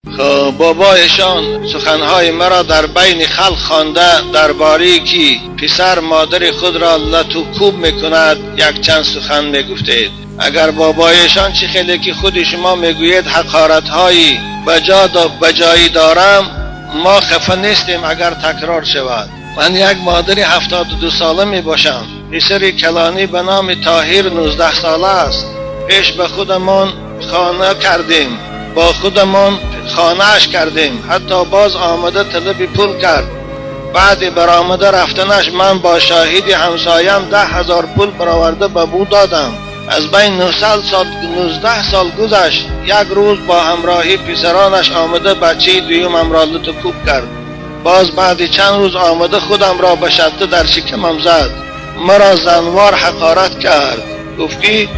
خب بابایشان سخنهای مرا در بین خلق خوانده درباره که پسر مادر خود را لتو کوب میکند یک چند سخن میگفتید. اگر بابایشان چه خیلی که خود شما میگویید حقارتهایی بجایی دارم، ما خفه نیستیم اگر تکرار شود. من یک مادر 72 ساله می باشم. پسر کلانی به نام طاهر 19 ساله است. پیش به خودمان خانه کردیم، با خودمان خانه‌اش کردیم، حتی باز آمده طلب پول کرد. بعد برآمده رفتنش من با شاهد همسایم 10,000 پول برآورده به او دادم. از بین 19 سال گذشت. یک روز با همراهی پسرانش آمده بچه دویمم را لت و کوب کرد. باز بعد چند روز آمده خودم را به شته در شکمم زد، مرا زنوار حقارت کرد، گفت که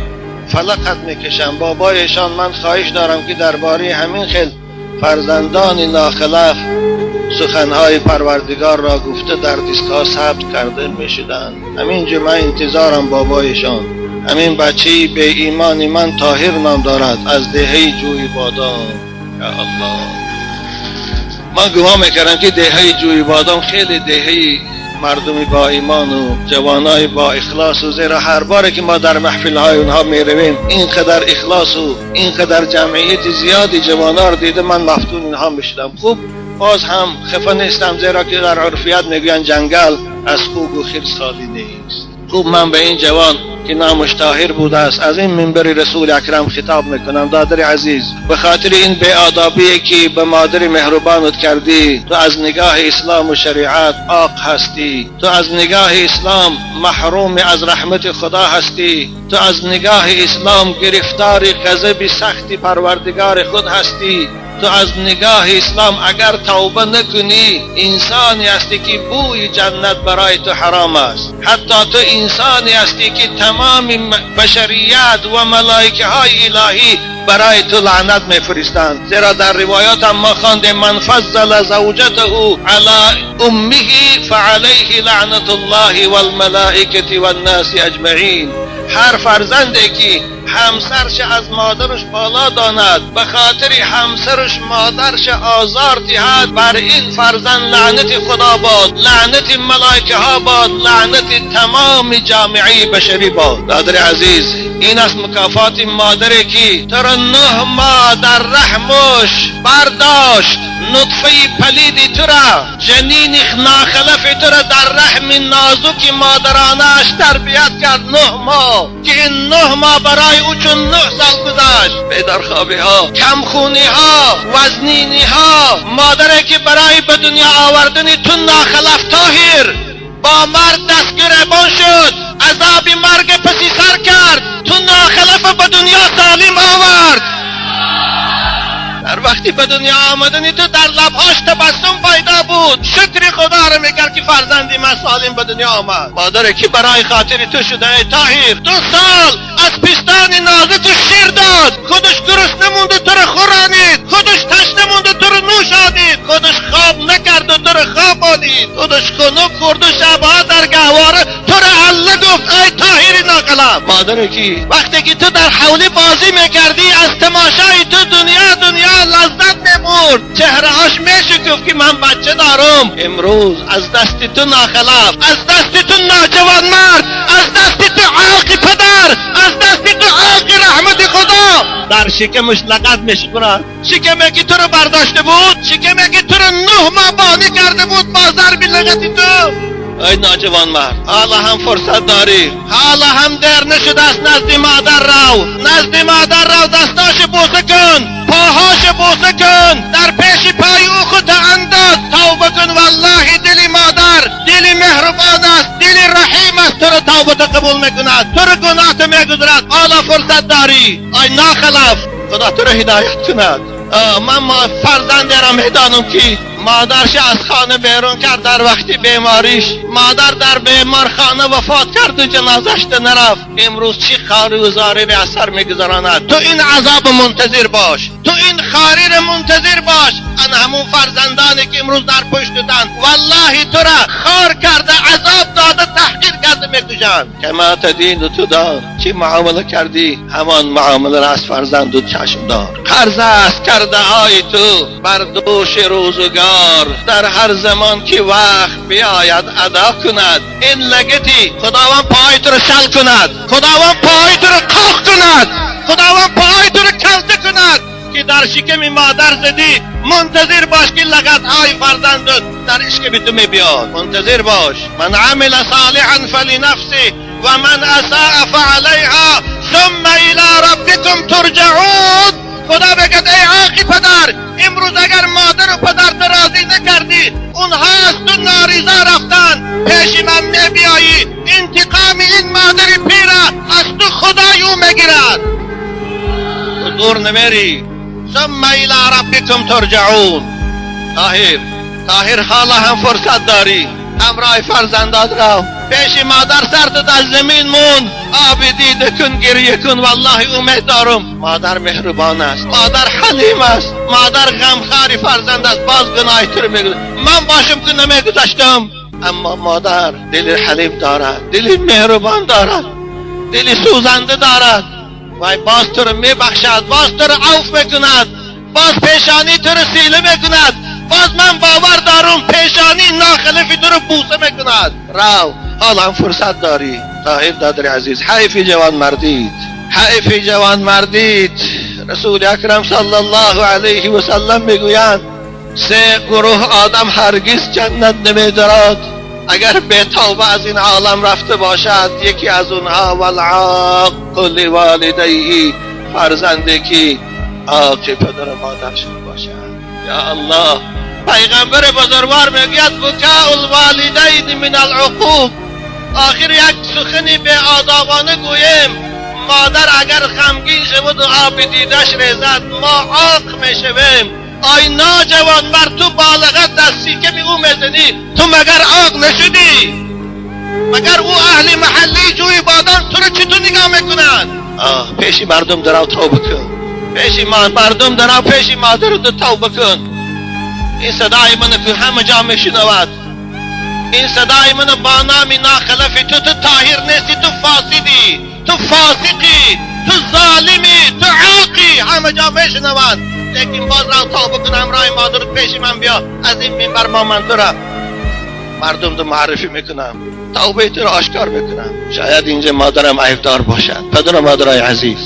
فلقت میکشم. بابایشان من خواهش دارم که درباره همین خیل فرزندان ناخلف سخنهای پروردگار را گفته در دیسک‌ها ثبت کرده میشدند. همینجا من انتظارم بابایشان. همین بچه به ایمان من طاهر نام دارد، از دهه جوی بادام. یا الله، من گمان میکردم که دهه جوی بادام خیلی دهه مردمی با ایمان و جوانای با اخلاص و زیرا هر باری که ما در محفل های اونها می رویم اینقدر اخلاص و اینقدر جمعیت زیادی جوانا رو دیده من مفتون اینها میشدم. خوب باز هم خفه نیستم، زیرا که در عرفیت میگویند جنگل از خوگ و خرس خالی نیست. خوب من به این جوان که نامش طاهر بوده است از این منبر رسول اکرم خطاب میکنم. دادر عزیز، به خاطر این بی‌آدابی که به مادر مهربانت کردی، تو از نگاه اسلام و شریعت عاق هستی، تو از نگاه اسلام محروم از رحمت خدا هستی، تو از نگاه اسلام گرفتار غضب سخت پروردگار خود هستی، تو از نگاه اسلام اگر توبه نکنی انسانی هستی که بوی جنت برای تو حرام است. حتی تو انسانی هستی که تمام بشریت و ملائکه های الهی برای تو لعنت میفرستند. زیرا در روایات ما خواندیم من فضل زوجته علی امه فعلیه لعنت الله والملائکه والناس اجمعین. هر فرزندی که همسرش از مادرش بالا داند، به خاطر همسرش مادرش آزار دهد، بر این فرزند لعنت خدا باد، لعنت ملائکه ها باد، لعنت تمام جامعه بشری باد. دادر عزیز، این است مکافات مادری که تو را 9 ماه در رحمش برداشت، نطفه پلید تو را، جنین ناخلف تو را در رحم نازک مادرانش تربیت کرد 9 ماه، که این 9 ماه برای او چون 9 سال گذشت. بیدارخوابی ها، کمخونی ها، وزنینی ها، مادری که برای به دنیا آوردن تو ناخلف طاهر با مرد دست گریبان شد، عذاب مرگ پسی سر کرد، تو ناخلف به دنیا سالم آورد. در وقتی به دنیا آمدنی تو در لبهاش تبسم پیدا بود، شکر خدا رو میکرد که فرزندی من سالم به دنیا آمد. مادر که برای خاطر تو شده ای طاهر، 2 سال از پستان نازه تو شیر داد، خودش گرسنه مونده تو رو خورانید، خودش تشنه مونده تو رو نوشانید، خودش خواب نکرد و تو رو خواب آنید، خودش خنک خورد و شبها در گهواره تو رو الله گفت ای طاهر ناقلب. مادر کی وقتی که تو در حولی بازی میکردی از تماشای تو دنیا دنیا لذت میبرد، چهرهاش میشکفت که من بچه دارم. امروز از دست تو ناخلف، از دست تو ناجوان مرد، از دست تو عاق پدر، از دست تو عاق رحمت خدا در شکمش لغت میشکند. شکمی که تو رو برداشته بود، شکمی که تو رو 9 ماه بانی کرده بود با ضرب لغت تو. ای ناجوان مرد، حالا هم فرصت داری، حالا هم دیر نشده است. نزد مادر رو، نزد مادر رو، دستاش بوسه کن، پاهاش بوسه کن، در پیش پای او خود انداز، توبه کن. والله دل مادر دل مهربان است، دل رحیم است، تو رو توبه قبول میکند، تو رو گناه میگذرد. حالا فرصت داری ای ناخلف، خدا تو رو هدایت کند. من فرزندی را میدانم که مادرش از خانه بیرون کرد در وقتی بیماریش، مادر در بیمارخانه وفات کرد و جنازش نرفت. امروز چی خاری و زاری را اثر میگذراند. تو این عذاب منتظر باش، تو این خاری را منتظر باش. ان همون فرزندانی که امروز در پشت تن والله تو را خار کرده، عذاب داده، تحقیر کرده. کرده میکشند. کما تدین تدان، چی معامله کردی همان معامله را از فرزند و چشم دار. قرض است کرده های تو بر دوش روزگار، در هر زمان که وقت بیاید ادا کند. این لگتی خداوند پای تو رو شل کند، خداوند پای تو رو قاق کند، خداوند پای تو رو کلته کند که در شکم مادر زدی. منتظر باش که لغت های فرزندت در شکم تو میبیاد. منتظر باش. من عمل صالحا فلنفسه و من اساء فعلیها ثم الى ربکم ترجعون. خدا بگد ای عاقی پدر، امروز اگر مادر و پدر راضی نکردی، اونها از تو ناریزا رفتن، پیش من میبیایی، انتقام این مادر پیره از تو خدای او میگیرد. تو دور نمیری. ثم الى ربکم ترجعون. طاهر، طاهر حالا هم فرصت داری، همراه فرزندات رو پیش مادر سرت از زمین مون، آب دیده کن، گریه کن، والله امید دارم. مادر مهربان است، مادر حلیم است، مادر غمخوار فرزند است. باز گناه تو رو میگه من باشم که نمیگذاشتم، اما مادر دل حلیم دارد، دل مهربان دارد، دل سوزنده دارد. وای باز تو رو میبخشد، باز تو رو عفو میکند، باز پیشانی تو رو سیله میکند، باز من باور دارم پیشانی ناخلفی تو رو بوسه میکند. رو حالا هم فرصت داری. طاهر دادر عزیز، حیف جوان مردید، حیف جوان مردید. رسول اکرم صلی الله علیه و سلم میگویند سه گروه آدم هرگز جنت نمیدارد اگر به توبه از این عالم رفته باشد. یکی از اونها والعاق لوالدیه، فرزندی که عاق پدر و مادرش باشد. یا الله، پیغمبر بزرگوار میگوید بکاء الوالدین من العقوق. آخر یک سخنی به آدابانه گوییم، مادر اگر غمگین شود و آب دیدش ریزد ما عاق میشویم. آی ناجوان مرد، تو بالغت از سیکم او میزنی، تو مگر عاق نشدی؟ مگر او اهل محلی جوی بادام تو رو چطور نگاه میکنند؟ آه، پیش مردم درو توبه کن، پیش مردم درو، پیش مادر رو توبه کن. این صدای من که همه جا میشنود، این صدای من با نام ناخلفی تو، تو طاهر نیستی، تو فاسدی، تو فاسقی، تو ظالمی، تو عاقی، همه جا میشنود. لیکن باز را توبه کن، همراه مادر پیش من بیا، از این منبر ما من تو را مردم تو معرفی میکنم، توبه تو را آشکار میکنم. شاید اینجا مادرم عیبدار باشد. پدر و مادرای عزیز،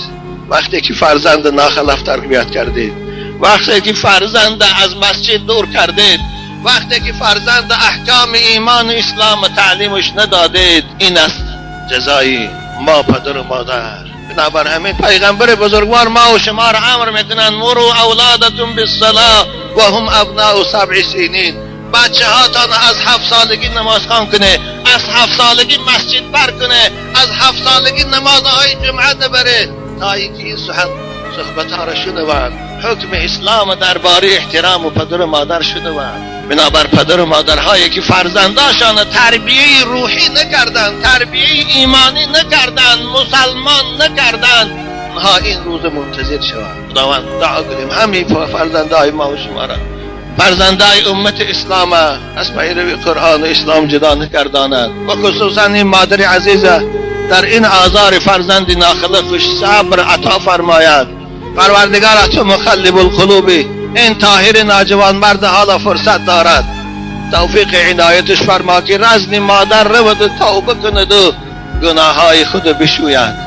وقتی که فرزند ناخلف تربیت کردید، وقتی که فرزند از مسجد دور کردید، وقتی که فرزند احکام ایمان و اسلام تعلیمش ندادید، این است جزای ما پدر و مادر. بنابر همین پیغمبر بزرگوار ما و شما را امر میکنند مروا اولادتون بالصلاة و هم ابناء 7 سنین. بچه هاتان از 7 سالگی نماز خوان کنه، از 7 سالگی مسجد بر کنه، از 7 سالگی نمازهای جمعه نبره، تا اینکه این صحبت ها را شنوند، حکم اسلام درباره احترام و پدر و مادر شنوند. بنابر پدر و مادرهایی که فرزنداشان تربیه روحی نکردند، تربیه ایمانی نکردند، مسلمان نکردند، آنها این روز منتظر شوند. خداوند دعا کنیم همین فرزندهای ما و شما را، فرزندهای امت اسلام از پیروی قرآن و اسلام جدا نکرداند، و خصوصا این مادر عزیزه در این آزار فرزند ناخلفش صبر عطا فرماید. پروردگار تو مخلب القلوبی، این طاهر ناجوان مرد حالا فرصت دارد، توفیق عنایتش فرما که رزن مادر رود و توبه کند و گناههای خود بشوید.